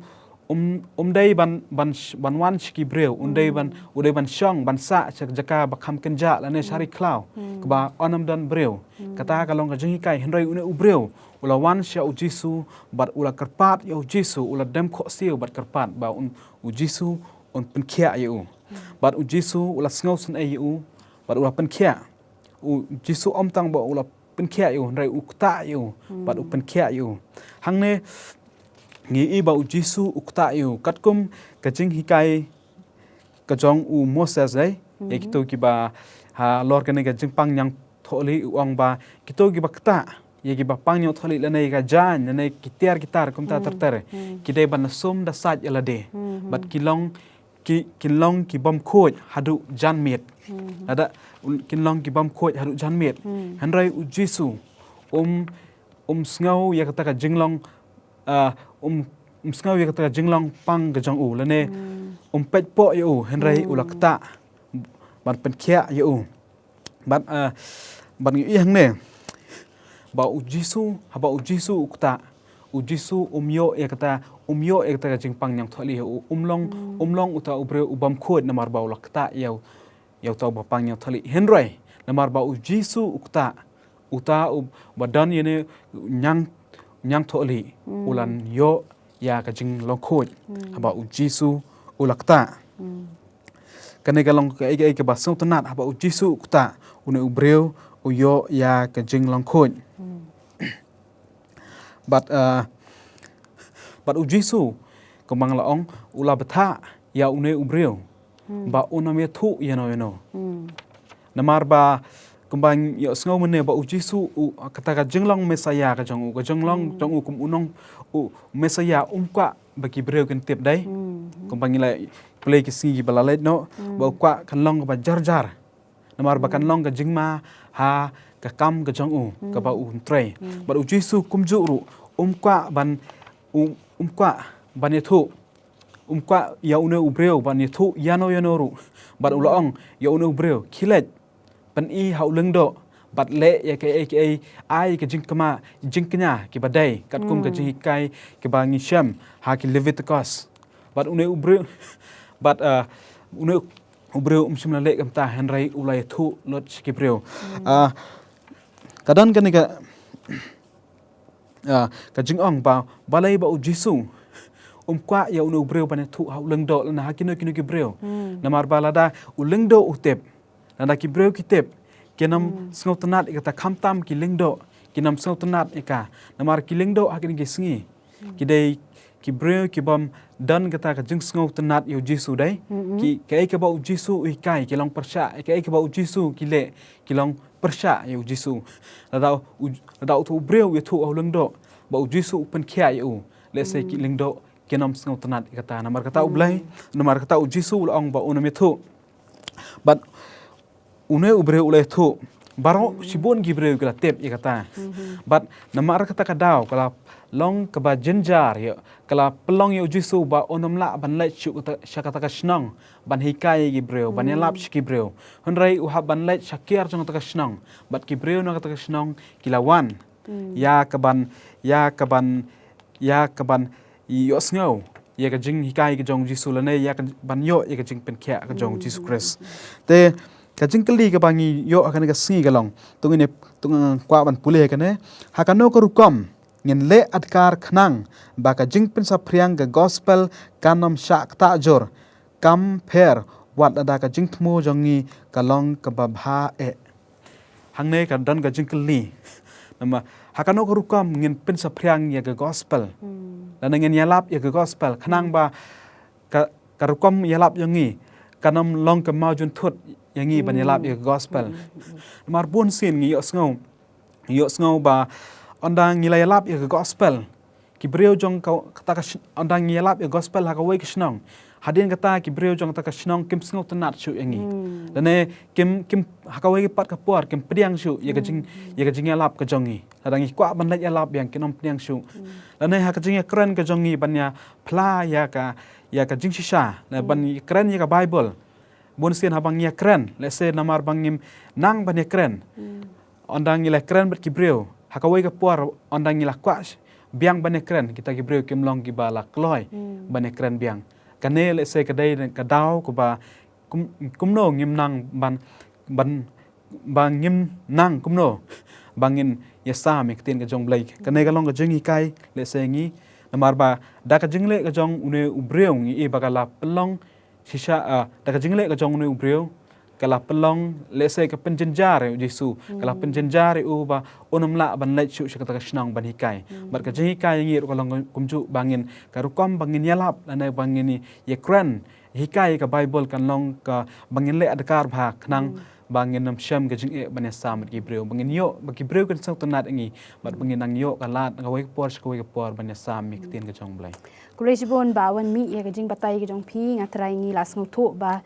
um, um dei ban, ban sh-, ban wan sha ki briew, un dei ban, hmm, u dei ban shong, ban sah sha jaka ba kham kynjah lane sha, hmm, ri khlaw, hmm, kaba un ym don briew. Hmm. Kata ka long ka jinghikai, hynrei une u briew u la wan sha u Jisu bad u la kyrpad ïa u Jisu, u la dem khohsiew bad kyrpad ba un, u Jisu un pynkhiah ïa u. Hmm. Bad u Jisu u la sngewsynei ïa u, bad u la pynkhiah. U Jisu ym tang ba u la pynkhiah ïa u, hynrei u ktah ïa u, hmm, bad u pynkhiah ïa u. Hangne ngi i ba u Jisu u ktah ïa u, katkum ka jinghikai ka jong u Moses dei, ïa, hmm, kito kiba halor kane ka jingpang ñiangthohlieh u ong ba kito kiba ktah ïa kiba pang ñiangthohlieh lane ïa ka jaiñ lane ki tiar ki tar kumta, hmm, ter ter, hmm, ki dei ban da sum da sait ïa lade. Hmm. Bad ki long ki, kin long ki bym khuid haduh janmiet. Hmm. Lada, kin long ki bym khuid haduh janmiet. Hmm. Hynrei u Jisu um, um sngew ïa kata ka jinglong, ah, um, um sngew ïa kata ka jinglong pang ka jong u lane, hmm, um peit poh ïa u, hynrei u la, hmm, ktah ban pynkhiah ïa u. Bad, ah, bad ngi ïohi hangne ba u Jisu, haba u Jisu u ktah, u Jisu um ïoh ïa kata, um ïoh ïa kata ka jingpang ñiangthohlieh, u, um long, hmm, um long uta u briew u bym khuid namar ba u la ktah ïa u, ïa uta uba pang ñiangthohlieh. Hynrei namar ba u Jisu u ktah, uta uba don ïa une u ñiang, ñiangthohlieh, hmm, u la ïoh ïa ka jinglong khuid. Hmm. Haba u Jisu u la ktah. Hmm. Kane ka long kaei kaei kaba sngewtynnat, haba u Jisu u ktah, une u briew u ïoh ïa ka jinglong khuid. Hmm. Bad, ah, bad u Jisu, kumba nga la ong, u la bthah ïa une u briew, hmm, ba un ym ïathuh ïano ïano. Hmm. Namar ba kumba ngi ïohsngew mynne ba u Jisu u, kata ka jinglong Messaïah ka jong u, ka jinglong, hmm, jong u kum u nong, u Messaïah, um kwah ba ki briew kin tip dei. Hmm. Kumba ngi la, pule ki sngi kiba la leit noh, ba u kwah kan long kaba jar jar. Namar ba kan long ka jingma ha ka kam ka jong u, kaba un trei. Bad u Jisu kumjuh ruh, um kwah ban, um, um kwah ban ïathuh. Um kwah ïa une u briew ban ïathuh ïano ïano ruh. Bad u la ong ïa une u briew, khie leit, pyni ha u lyngdoh, bad leh ïa kaei kaei, ai ka jingkma, jingkñia kiba dei, katkum ka jinghikai kiba ngi shem ha ki Leviticus. Bad une u briew, bad, ah, une u briew um shym la leh kumta, hynrei u la ïathuh lut sha ki briew. Ah, ka don kane ka, ah, ka jingong ba, balei ba u Jisu um kwah ïa une u briew ban ïathuh ha u lyngdoh lane ha kino kino ki briew. Namar ba lada u lyngdoh u tip, lada ki briew ki tip, kin ym sngewtynnad ïa kata, khamtam ki lyngdoh kin ym sngewtynnad ïa ka. Namar ki lyngdoh ha kine ki sngi ki dei ki briew ki bym don kata ka jingsngewtynnad ïa u Jisu dei. Ki, kaei kaba u Jisu u hikai ki long pyrshah, kaei kaba u Jisu ki leh ki long pyrshah ïa u Jisu. Lada u, lada uto u briew u ïathuh ha u lyngdoh ba u Jisu u pynkhiah ïa u, lehse ki lyngdoh kin ym sngewtynnad ïa kata. Namar kata u Blei, namar kata u Jisu u la ong ba un ym ïathuh. Bad une u briew u la ïathuh. Baroh shibun ki briew ki la tip ïa kata. Bad namar kata ka daw ka la long kaba jynjar ïa, ka la pynlong ïa u Jisu ba un ym lah ban leit shuh kata, sha kata ka shnong ban hikai ïa ki briew, ban ïalap sha ki briew. Hynrei u hap ban leit sha kiar jong kata ka shnong. Bad ki briew na kata ka shnong ki la wan ïa ka ban, ïa ka ban, ïa ka ban ïohsngew ïa ka jinghikai ka jong u Jisu lane ïa ka ban ïoh ïa ka jingpynkhiah ka jong u Jisu Khrist. Te ka jingkylli kaba ngi ïoh ha kane ka sngi ka long, to ngin, to nga kwah ban pule ha kane, ha kano ka rukom ngin leh adkar khnang ba ka jingpynsaphriang ka gospel kan ym shah ktah jur, kam pher wat lada ka jingthmu jong ngi ka long kaba bha eh. Hangne ka don ka jingkylli. Namar ha kano ka rukom ngin pynsaphriang ïa ka gospel. Lane ngin ïalap ïa ka gospel khnang ba ka, ka rukom ïalap jong ngi kan ym long ka mawjynthut ïa ngi ban ïalap ïa ka gospel. Namar bun sien ngi ïohsngew, ïohsngew ba ynda ngi la ïalap ïa ka gospel, ki briew jong ka, kata ka sh-, ynda ngi ïalap ïa ka gospel ha kawei ka shnong, hadien kata ki briew jong kata ka shnong kim sngewtynnad shuh ïa ngi. Lane kim, kim, ha kawei pat ka por kim pdiang shuh ïa ka jing, ïa ka jingïalap ka jong ngi. Lada ngi kwah ban leit ïalap biang kin ym pdiang shuh. Lane ha ka jingïakren ka jong ngi ban ïa phla ïa ka, ïa ka jingshisha, lane ban ïakren ïa ka Baibl. Bun sien haba ngi ïakren, lehse namar ba ngim nang ban ïakren. Ynda ngi la kren bad ki briew ha kawei ka por, ynda ngi la kwah biang ban ïakren, kita ki briew kim long kiba la kloi ban ïakren biang. Kane lehse ka dei ka daw kaba kum, kumno ngim nang ban, ban, ba ngim nang kumno ba ngin ïasam ïa ka ktien ka jong U Blei. Kane ka long ka jinghikai lehse ngi, namar ba da ka jingleh ka jong une u briew ngi i ba ka la pynlong shisha, ah, da ka jingleh ka jong une u briew ka la pynlong, lehse ka pynjynjar ïa u Jisu, ka la pynjynjar ïa u ba un ym lah ban leit shuh sha kata ka shnong ban hikai. Bad ka jinghikai ïa ngi ruh ka long kumjuh ba ngin, ka rukom ba ngin ïalap lane ba ngin ïakren, hikai ka Baibl kan long kaba ngin leh adkar bha khnang ba ngin ym shem ka jingeh ban ïasam bad ki briew, ba ngin ïoh ba ki briew kin sngewtynnad ïa ngi, bad ba ngin nang ïoh ka lad na kawei ka por sha kawei ka por ban ïasam ïa ka ktien ka jong U Blei. Khublei shibun Bah wan mih ïa ka jingbatai ka jong phi, nga trai ngi la sngewthuh ba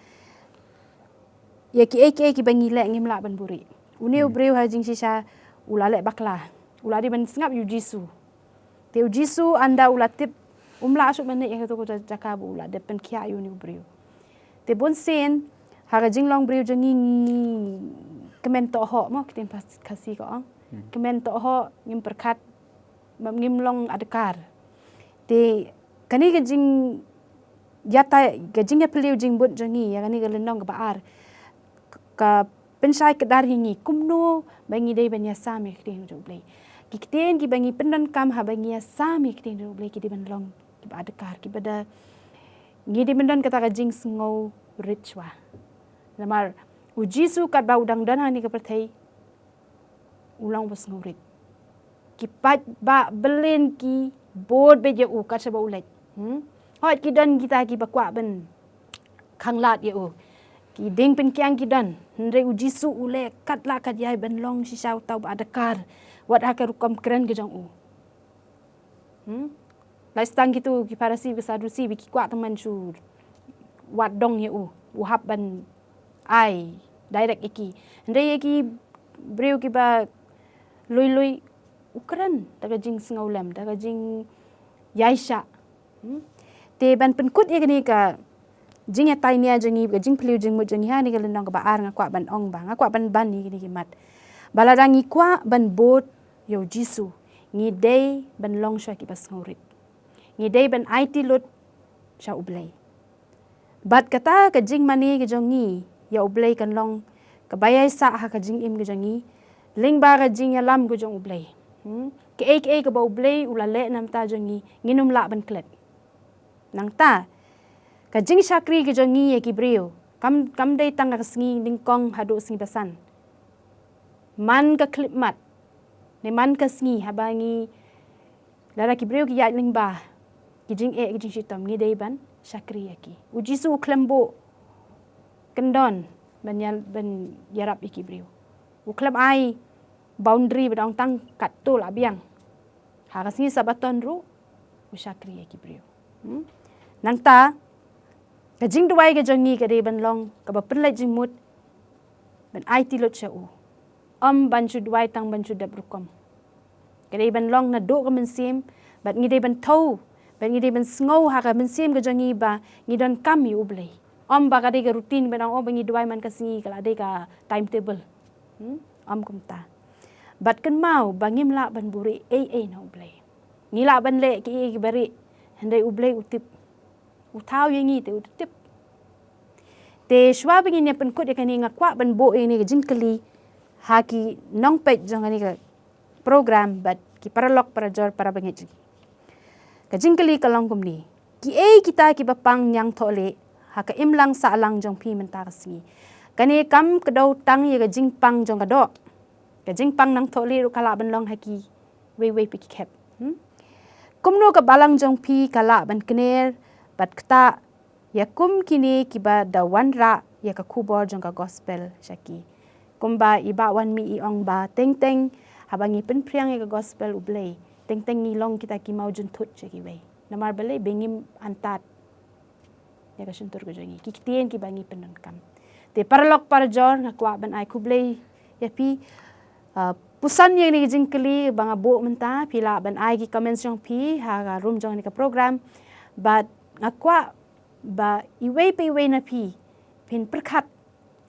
ïa kiei kiei kiba ngi leh ngim lah ban buhrieh. Une u briew ha jingshisha u la leh bakla, u la dei ban sngap ïa u Jisu. Te u Jisu ynda u la tip, um lah shuh ban leit ïa kato ka jaka ba u la dep pynkhiah ïa une u briew. Te bun sien ha ka jinglong briew jong ngi, ngi kmen tohok mo, ktien Khasi ka ong. Kmen tohok, ngim pyrkhat, ngim long adkar. Te kane ka jing ïa ta, ka jingïaphylliew jingbud jong ngi ïa kane ka lynnong kaba ar ka pynshai kdar ïa ngi kumno ba ngi dei ban ïasam ïa ka ktien jong U Blei. Ki ktien kiba ngi pyndonkam haba ngi ïasam ïa ka ktien jong U Blei ki dei ban long kiba adkar, kiba da, ngi dei ban don kata ka jingsngewrit shuwa. Namar u Jisu katba u dang don ha kane ka pyrthei u long ba sngewrit. Ki paidbah byllien ki bud beit ïa u kat shaba u leit. Hmm? Hooid ki don kita kiba kwah ban khanglad ïa u. Ki dieng pynkiang ki don. Hynrei u Jisu u leh katba kat ïai ban long shisha uta uba adkar wat ha ka rukom kren ka jong u. Hmm? Lait tang kito ki Pharisi ki Sadusi ba ki kwah tang ban shu wad dong ïa u, u hap ban ai direct ïa ki. Hynrei ïa ki briew kiba lui lui, u kren da ka jingsngewlem, da ka jingïaishah. Hmm? Te ban pynkut ïa kane ka jingïatai nia jong ngi, ka jingpyllait jingmut jong ngi ha kane ka lynnong kaba ar, nga kwah ban ong ba, nga kwah ban ban ïa kine ki mat. Ba lada ngi kwah ban bud ïa u Jisu, ngi dei ban long shuwa kiba sngewrit. Ngi dei ban aiti lut sha U Blei. Bad kata ka jingmane ka jong ngi ïa U Blei kan long kaba ïaishah ha ka jingim ka jong ngi lyngba ka jingïalam ka jong U Blei. Hmm? Kaei kaei kaba U Blei u la leh na bynta jong ngi, ngin ym lah ban klet. Nangta ka jingshakri ka jong ngi ïa ki briew kam, kam dei tang ka sngi nyngkong haduh sngi basan. Man ka khyllipmat, ne man ka sngi haba ngi, lada ki briew ki ïaid lyngba ki jingeh ki jingshitom, ngi dei ban shakri ïa ki. U Jisu u khlem buh kyndon ban ïa, ban ïarap ïa ki briew. U khlem ai boundary ba dang tang katto la biang. Ha ka sngi Sabaton ruh u shakri ïa ki briew. Hmm? Nangta ka jingduwai ka jong ngi ka dei ban long kaba pynlait jingmut, ban aiti lut sha u. Ym ban shu duwai tang ban shu dep rukom. Ka dei ban long naduh ka mynsiem, bad ngi dei ban thew, bad ngi dei ban sngew ha ka mynsiem ka jong ngi ba ngi donkam ïa U Blei. Ym ba ka dei ka routine ban ong, oh, ba ngi duwai man ka sngi, ka la dei ka timetable. Hmm? Ym kumta. Bad kynmaw ba ngim lah ban buhrieh ei ei na U Blei. Ngi lah ban leh kiei kiei kiba rieh, hynrei U Blei u tip. U thaw ïa ngi te u tip. Te shuwa ba ngin ïa pynkut ïa kane, nga kwah ban buh ïa kane ka jingkylli ha ki nongpeit jong kane ka program bad ki paralok parajor parabangeit jong ngi. Ka jingkylli ka long kumne: kiei kita kiba pang ñiangthohlieh ha ka imlang sahlang jong phi mynta ka sngi? Kane kam kdew tang ïa ka jingpang jong ka doh. Ka jingpang ñiangthohlieh ruh ka lah ban long ha kiwei wei pat ki khep. Hmm? Kumno ka balang jong phi ka lah ban kner bad ktah ïa kum kine kiba da wanrah ïa ka khubor jong ka gospel sha ki? Kumba i Bah Wanmih i ong ba teng teng haba ngi pynphriang ïa ka gospel U Blei, teng teng ngi long kita ki mawjynthut sha kiwei. Namar balei? Ba ngim antad ïa ka shyntur ka jong ngi, ki ktien kiba ngi pyndonkam. Te paralok parajor, nga kwah ban ai khublei ïa phi. Ah, pyrshah ïa kane ka jingkylli ba nga buh mynta, phi lah ban ai ki comments jong phi ha ka room jong kane ka program. Bad nga kwah ba iwei pa iwei na phi phin pyrkhat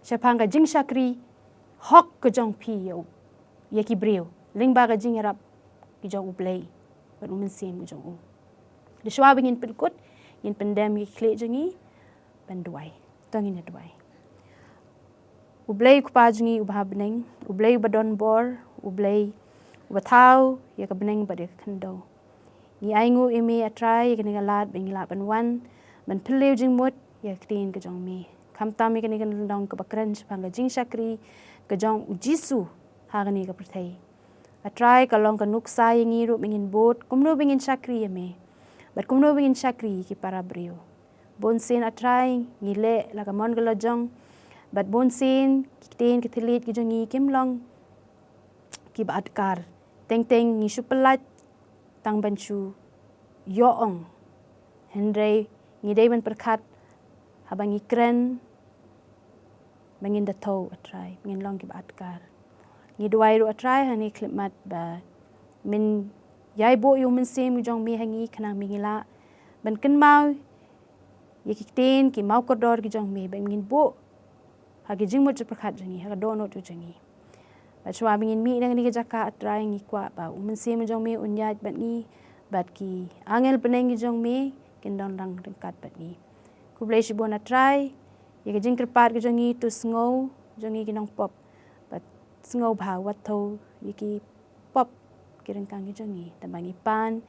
shaphang ka jingshakri hok ka jong phi ïa u, ïa ki briew, lyngba ka jingïarap ka jong U Blei bad U Mynsiem ka jong u. Da shuwa ba ngin pynkut, ngin pyndem ïa ki khlieh jong ngi ban duwai. To ngin ïa duwai. U Blei U Kpa jong ngi uba ha bneng, U Blei uba don bor, U Blei uba thaw ïa ka bneng bad ïa ka khyndew, ngi ainguh ïa me, A Trai, ïa kane ka lad ba ngi lah ban wan ban pynlait jingmut ïa ka ktien ka jong me. Khamtam ïa kane ka lynnong kaba kren shaphang ka jingshakri ka jong U Jisu ha kane ka pyrthei. A Trai, ka long ka nuksa ïa ngi ruh ba ngin bud kumno ba ngin shakri ïa me, bad kumno ba ngin shakri ïa ki para briew. Bun sien, A Trai, ngi leh la ka mon ka la jong, bad bun sien ki ktien ki thylliej ki jong ngi kim long kiba adkar. Teng teng ngi shu pyllait tang ban shu ïoh ong. Hynrei ngi dei ban pyrkhat haba ngi kren ba ngin da thew, A Trai, ba ngin long kiba adkar. Ngi duwai ruh, A Trai, ha kane ka khyllipmat ba men ïai buh ïa U Mynsiem ka jong me ha ngi, khnang ba ngi lah ban kynmaw ïa ki ktien ki mawkordor ki jong me, ba ngin buh ha ki jingmut jingpyrkhat jong ngi, ha ka dohnud jong ngi. Bad shuwa ba ngin mih na kane ka jaka, A Trai, ngi kwah ba U Mynsiem jong me un ïaid bad ngi, bad ki angel bneng ki jong me kin don lang ryngkat bad ngi. Khublei shibun, A Trai, ïa ka jingkyrpad ka jong ngi, to sngew jong ngi ki nongpop, bad sngewbha wat thew ïa ki pop ki ryngkang ki jong ngi, tang ba ngi pan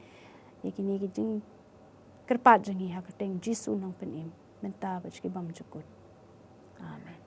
ïa kine ki jingkyrpad jong ngi ha ka kyrteng Jisu Nongpynim, mynta bad sha ki bymjukut. Amen.